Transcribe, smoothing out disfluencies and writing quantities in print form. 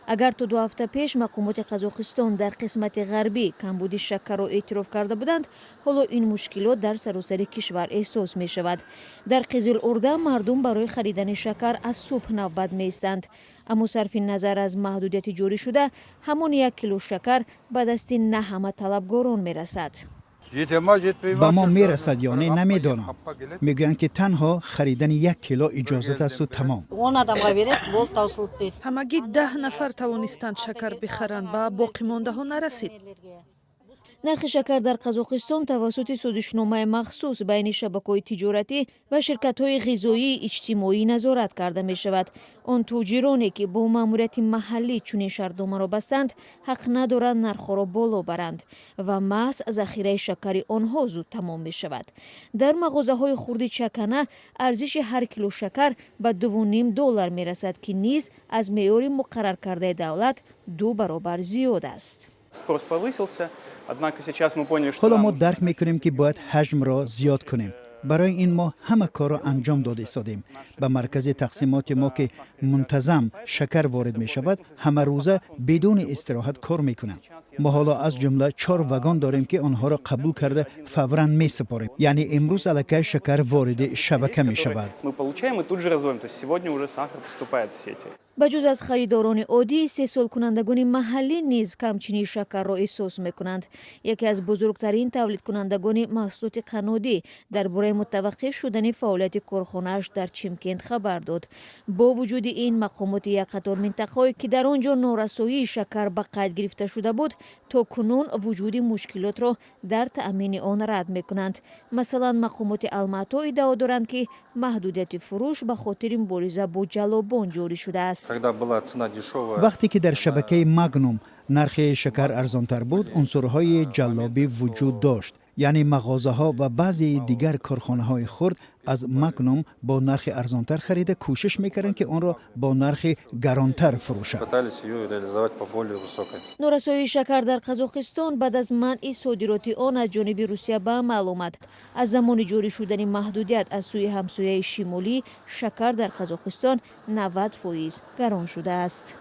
Агар то 2 ҳафта пеш мақомоти Қазоқистон дар қисмати ғарбӣ камбуди шакарро эътироф карда буданд, ҳоло ин мушкилот дар саросари кишвар эҳсос мешавад. Дар Қизилурда мардум барои харидани шакар аз субҳ навбат меистанд, аммо сарфи назар аз маҳдудияти ҷорӣшуда, ҳамон 1 кило шакар ба дасти на ҳама талабгорон мерасад. Ба мо мерасад ё не, намедонам. Мегӯянд, ки танҳо харидани 1 кило иҷозат асту тамом. Ҳамагӣ 10 нафар тавонистанд шакар бихаранд, ба боқимондаҳо нарасид. Нархи шакар дар Қазоқистон тавассути созишномаи махсус байни шабакаҳои тиҷоратӣ ва ширкатҳои ғизоии иҷтимоӣ назорат карда мешавад. Он тоҷироне, ки бо маъмурияти маҳаллӣ чунин шартномаро бастанд, ҳақ надоранд нархҳоро боло баранд ва маҳз захираи шакари онҳо зуд тамом мешавад. Дар мағозаҳои хурди чакана арзиши ҳар кило шакар ба 2,5 доллар мерасад, ки низ аз меъёри муқарраркардаи давлат ду баробар зиёд аст. Спрос повысился, однако сейчас мы поняли, что Ҳоло мо дарк мекунем, ки бояд ҳаҷмро зиёд кунем. Барои ин мо ҳама корро анҷом дода истодем. Ба маркази тақсимоти мо, ки мунтазам шакар ворид мешавад, ҳамарӯза бидуни истироҳат кор мекунанд. Мо ҳоло аз ҷумла чор вагон дорем, ки онҳоро қабул карда, фавран месупорем, яъне имрӯз аллакай шакар вориди шабака мешавад. Мы получаем и тут же развозим. То есть сегодня уже сахар поступает в сети. Ба ҷуз аз харидорони оддӣ, истеҳсолкунандагони маҳаллӣ низ камчинии шакарро эҳсос мекунанд. Яке аз бузургтарин тавлидкунандагони маҳсулоти қаннодӣ дар бораи мутаваққиф шудани фаъолияти корхонааш дар Чимкент хабар дод. Бо вуҷуди ин, мақомоти як қатор минтақаҳое, ки дар он ҷо норасоии шакар ба қайд гирифта шуда буд, то кунун вуҷуди мушкилотро дар таъмини он рад мекунанд. Масалан, мақомоти Алмато иддао доранд, ки маҳдудияти фурӯш ба хотири мубориза бо ҷаллобон ҷорӣ шудааст. Когда была цена дешевая. Вақте ки дар шабакаи Магнум нархи шакар арзонтар буд, унсурҳои ҷаллобӣ вуҷуд дошт, яъне мағозаҳо ва баъзеи дигар корхонаҳои хурд аз Магнум бо нархи арзонтар харида, кӯшиш мекарданд, ки онро бо нархи гаронтар фурӯшанд. Пытались ее реализовать по более высокой. Норасоии шакар дар Қазоқистон баъд аз манъи содироти он аз ҷониби Русия ба амал омад. Аз замони ҷорӣ шудани маҳдудият аз сӯи ҳамсояи шимолӣ, шакар дар Қазоқистон 90% гарон шудааст.